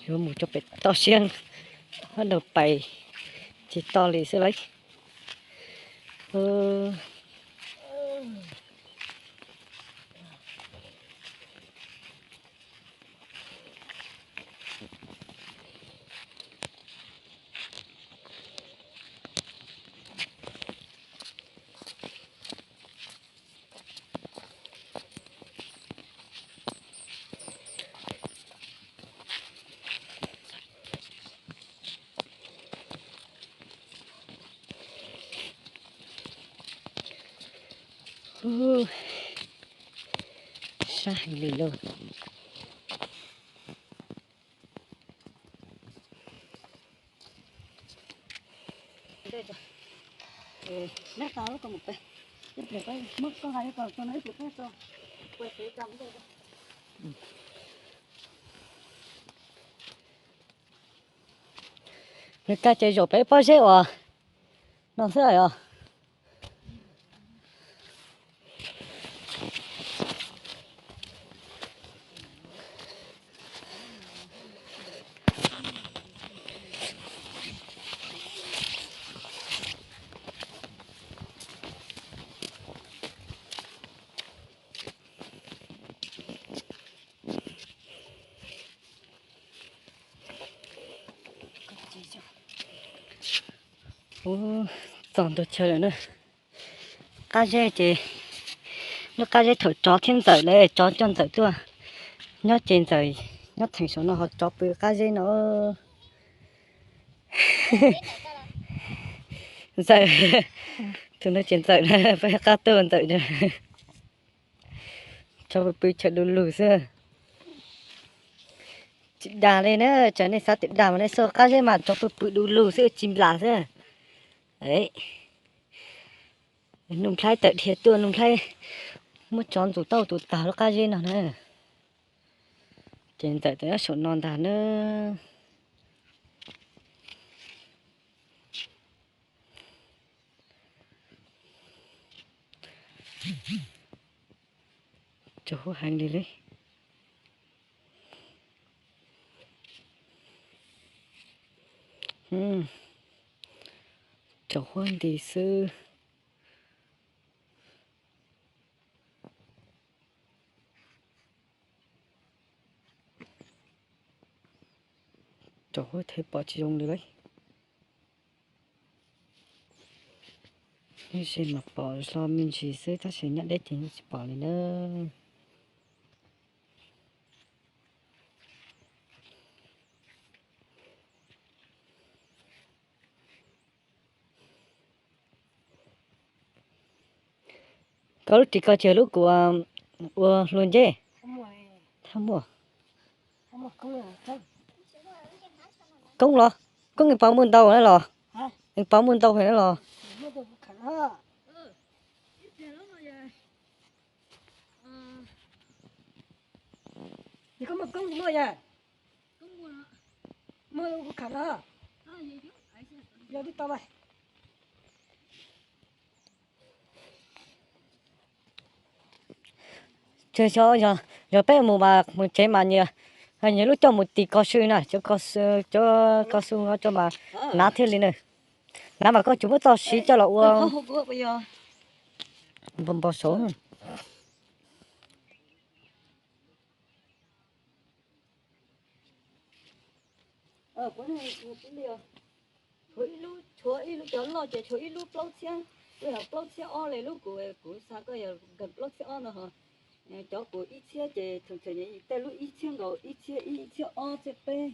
Yuav mus rau pem toj siab, bắt đầu pais tsis tau li xwb lauj. Sab heev li lauj. Nws kab ces zaum pem pob zeb uas no xwb os. Ub, txog ntua chaw lawm na. Qab zeb ces, lub qab zeb thaum tsov thiab ntxawm lawm, tsov coj ntxawm tuaj nyob ces ntxawm nyob theem saum no ho tsov pw qab zeb no. Ntxawm, tus no ces ntxawm na, peb qab tuaj ntxawm. Tsov pw pw chaw du lug xwb. Tsis dag li na, tsam nej xav tias dag mas nej xauj qab zeb mas tsov pw pw du lug xwb tsis nplas xwb. Nuj Nplhaib tawm dhia tuaj, Nuj Nplhaib muab tsov ntxuav tau tus tag lub qab zeb no na. Ces ntxawm tawm nyob saum no ntag na. Tsaus huab heev li li. Tsaus huab nti xwb. Tsaus huab thiab pom tsis zoo li lauj. Ib ze mas pom hlo me ntsis xwb tab sis nyob deb ces yeej tsis pom li na. Koj lub ris ko ces lub kuv ua hlua ncej. Thaj muaj. Koob los, koob nws pov muaj ntau na los, nws pov muaj ntau heev na los. Yog peb mus mas mus tsev mas nyias, nyias lub coj mus tis ko sw na, cov ko sw no mas hnav thiaj li na. Hnav mas koj tsuas muab txoj siv coj los ua npo npo saud. Tshuav ib lub, tshuav ib lub, cov loj ces tshuav ib lub plaub txhiab, lub yog plaub txhiab ob li, lub kuv, kuv xav koj yog plaub txhiab ob no ho. Cov kuv ib txhiab ces tseem tej lub ib txhiab nkaus, ib txhiab ib, ib txhiab ob, txhiab peb.